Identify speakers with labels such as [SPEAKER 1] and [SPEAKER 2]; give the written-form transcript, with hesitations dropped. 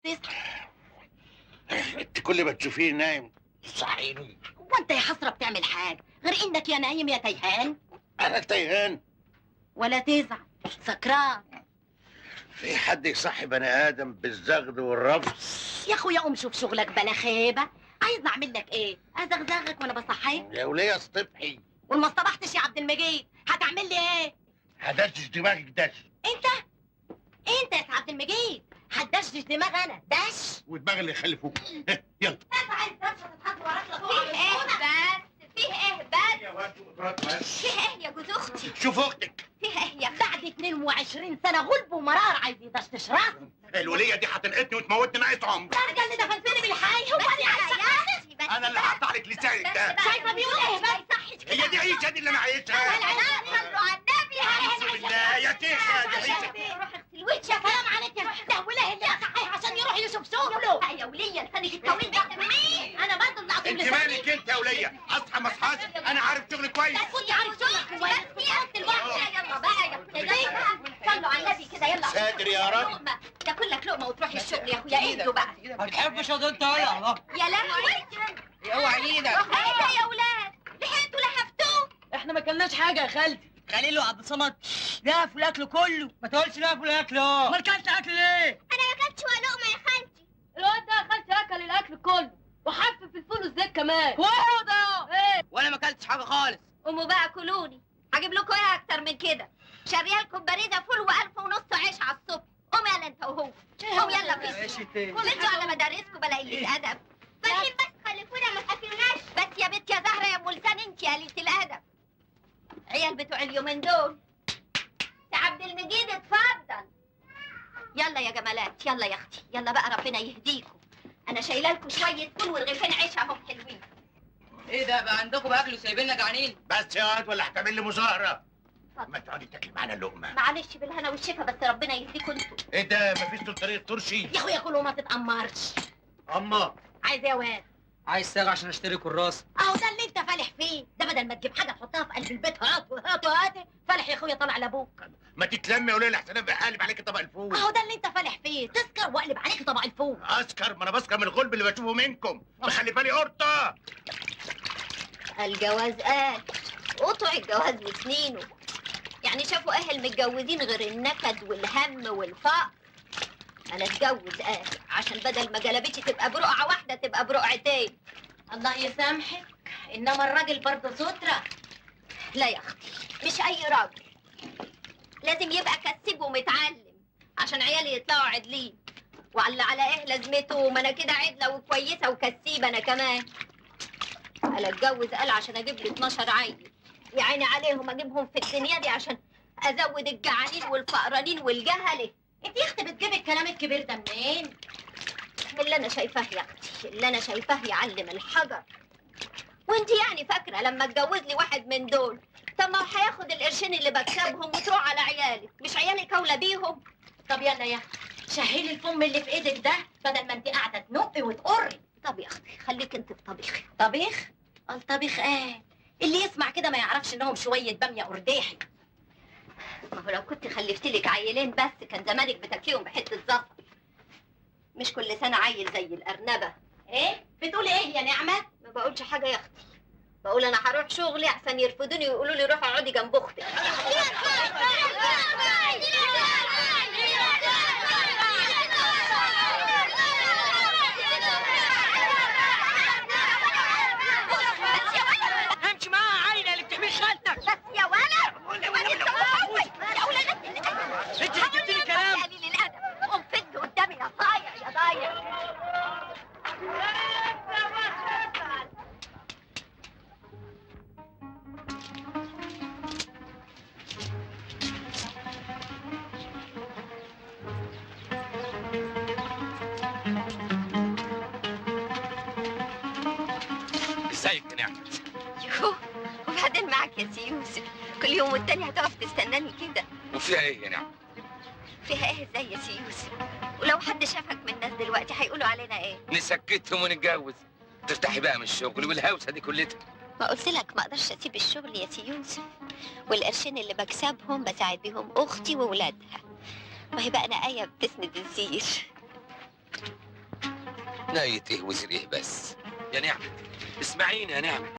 [SPEAKER 1] تصحى.
[SPEAKER 2] انت كل ما تشوفيه نايم تصحيني.
[SPEAKER 1] هو انت يا حسرة بتعمل حاجة غير انك يا نايم يا تيهان؟
[SPEAKER 2] انا تيهان؟
[SPEAKER 1] ولا تزعل، سكران.
[SPEAKER 2] في حد يصحي بني ادم بالزغد والرفس؟
[SPEAKER 1] يا اخويا قوم شوف شغلك بلا خيبه. عايز اعمل لك ايه؟ ازغزغك وانا بصحيك؟
[SPEAKER 2] يا وليه اصطبحي.
[SPEAKER 1] وما اصطبحتش يا عبد المجيد هتعمل لي ايه؟
[SPEAKER 2] هدشش دماغك دش.
[SPEAKER 1] انت انت يا عبد المجيد هتدشدش دماغ انا دش
[SPEAKER 2] ودماغ اللي يخلفوك. يلا
[SPEAKER 1] انت عايز دشه تتحط وراك
[SPEAKER 3] فيه ايه بس؟ فيه ايه بس؟
[SPEAKER 2] يا واد بس.
[SPEAKER 3] فيه ايه يا جوز اختي؟
[SPEAKER 2] شوف اختك.
[SPEAKER 3] فيه ايه يا
[SPEAKER 1] بعد 22 سنة غلب ومرار عايز يدشدش راسي.
[SPEAKER 2] الوليه دي هتنقطني وتموتني ناقص عمر.
[SPEAKER 1] ده اللي دفنتني بالحي هو اللي عايز.
[SPEAKER 2] انا اللي هقطع لك لسانك ده.
[SPEAKER 1] شايفه بيقول ايه بس؟
[SPEAKER 2] هي دي عيشه دي اللي انا عايشها؟
[SPEAKER 3] صلوا على النبي.
[SPEAKER 2] اعوذ بالله يا شيخه دي عيشه.
[SPEAKER 3] روح اغسل وشك.
[SPEAKER 1] يا سلام عليك يا ده وله اللي اصحيه عشان يروح يشوف شغله.
[SPEAKER 3] يا وليه لسانك الطويل ده مين؟
[SPEAKER 1] انا برضه اللي اقطم
[SPEAKER 2] انت
[SPEAKER 1] لساني.
[SPEAKER 2] مالك انت يا وليه؟ اصحى ما اصحاش انا عارف شغلي كويس.
[SPEAKER 1] ده كنت عارف شغلك كويس.
[SPEAKER 3] يا اختي الوحشة. يلا بقى يا اخويا يلا صلوا على النبي كده يلا.
[SPEAKER 2] ساتر يا رب.
[SPEAKER 3] لقمة تاكل لك لقمة وتروح الشغل يا اخويا. اهدوا بقى.
[SPEAKER 4] ما بتحبش انت ولا
[SPEAKER 3] يا لهوي.
[SPEAKER 4] اوعى ايدك.
[SPEAKER 3] ايه ده يا ولاد؟ لحقتوا لهفتوه؟
[SPEAKER 4] احنا ما كلناش حاجة يا خالتي. خليل وعبد الصمد لهفوا الاكل كله. ما تقولش لهفوا الاكل. امال كلت اكل ليه؟
[SPEAKER 3] انا ما اكلتش ولا لقمة يا خالتي.
[SPEAKER 5] الواد ده يا خالتي اكل الاكل كله وحفف الفول والزيت كمان. وهو ده ايه؟
[SPEAKER 4] وانا ما اكلتش حاجة خالص.
[SPEAKER 3] قوموا بقى كلوني، هجيب لكم ايه اكتر من كده؟ شاريه لكم بريدة فول و1500 عيش على الصبح. قوم يلا انت وهو، قوم يلا فيش. انتوا على مدارسكم بلا قلة ادب. فالحين بس خلفونا ما تاكلوناش. بس يا بنت يا زهره يا ام لسان انت يا قليله الادب. عيال بتوع اليومين دول. يا عبد المجيد اتفضل. يلا يا جمالات، يلا يا اختي، يلا بقى ربنا يهديكم. انا شايله لكم شوية فول ورغيفين عيش اهم حلوين.
[SPEAKER 4] ايه ده بقى عندكم اكل وسايبيننا جعانين؟
[SPEAKER 2] بس يا واد ولا هتعمل لي مظاهره؟ ما تقعدي تاكلي معانا اللقمة.
[SPEAKER 3] معلش بالهنا والشفا، بس ربنا يهديكم انتوا.
[SPEAKER 2] ايه ده مفيش طريقه ترشي؟
[SPEAKER 1] يا اخويا كله ما تتأمرش.
[SPEAKER 2] اما
[SPEAKER 1] عايز ايه يا واد؟
[SPEAKER 4] عايز ساغ عشان اشتري كراسة.
[SPEAKER 1] اهو ده اللي انت فالح فيه ده، بدل ما تجيب حاجة تحطها في قلب البيت هات وهات وهات. فالح يا اخويا طلع لابوك.
[SPEAKER 2] ما تتلمي يا وليه لحسن ابقى قالب عليك طبق الفول.
[SPEAKER 1] اهو ده اللي انت فالح فيه، تسكر واقلب عليك طبق الفول.
[SPEAKER 2] اسكر؟ ما انا بسكر من الغلب اللي بشوفه منكم. بخلي بالي قرطه.
[SPEAKER 3] الجواز قال قطع الجواز وسنينه، يعني شافوا اهل متجوزين غير النكد والهم والفقر. انا اتجوز قال عشان بدل ما جلبتي تبقى برقعه واحدة تبقى برقعتين.
[SPEAKER 1] الله يسامحك، انما الراجل برضه ستره.
[SPEAKER 3] لا يا اختي مش اي راجل، لازم يبقى كسب ومتعلم عشان عيالي يطلعوا عدلين. وعلى على ايه لازمته؟ ما انا كده عدله وكويسة وكسيبه انا كمان. انا اتجوز قال عشان اجيب لي 12 عيل، يا عيني عليهم اجيبهم في الدنيا دي عشان ازود الجعانين والفقرانين والجهله.
[SPEAKER 1] انت يا اختي بتجيبي الكلام الكبير ده منين؟
[SPEAKER 3] اللي انا شايفاه يا اختي، اللي انا شايفاه يعلم الحجر. وانت يعني فاكره لما اتجوز لي واحد من دول طب ما هو هياخد القرشين اللي بكسبهم وتروح على عيالك، مش عيالك اولى بيهم؟
[SPEAKER 1] طب يلا يا اختي شهيلي الفم اللي في ايدك ده بدل ما انت قاعدة تنقي وتقري.
[SPEAKER 3] طب يا اختي خليك انت في طبيخي.
[SPEAKER 1] طبيخ؟ قال طبيخ قال. اللي يسمع كده ما يعرفش انهم شوية باميه قرداحي.
[SPEAKER 3] ما هو لو كنت خلفت لك عيلين بس كان زمانك بتاكليهم بحته زفر، مش كل سنة عيل زي الارنبه.
[SPEAKER 1] ايه بتقولي ايه يا نعمه؟
[SPEAKER 3] ما بقولش حاجة يا اختي، بقول انا هروح شغلي احسن يرفضوني ويقولوا لي روحي اقعدي جنب اختك. بس يا ولد،
[SPEAKER 4] امشي معاها عيله اللي بتحمي خالتك.
[SPEAKER 3] بس يا ولد، يا ولد يا ولد،
[SPEAKER 4] انت اللي جبتي لي كلام.
[SPEAKER 3] يا قليل الادب، قوم فد قدامي يا صايع يا ضايع.
[SPEAKER 6] ازيك يا نعمة؟
[SPEAKER 3] يوه، وبعدين معاك يا سي يوسف، كل يوم والتاني هتقف تستناني كده.
[SPEAKER 6] وفيها ايه يا نعمة؟
[SPEAKER 3] فيها ايه ازاي يا سي يوسف؟ ولو حد شافك من الناس دلوقتي هيقولوا علينا ايه؟
[SPEAKER 6] نسكتهم ونتجوز. ترتاحي بقى من الشغل والهوسه دي كلتها.
[SPEAKER 3] ما قلت لك ما اقدرش اسيب الشغل يا سي يوسف، والقرشين اللي بكسبهم بساعد بيهم اختي وولادها. ما هي بقى انا آية بتسند الزير.
[SPEAKER 6] نايت ايه وزير ايه بس. يا نعمة اسمعيني يا نعمة.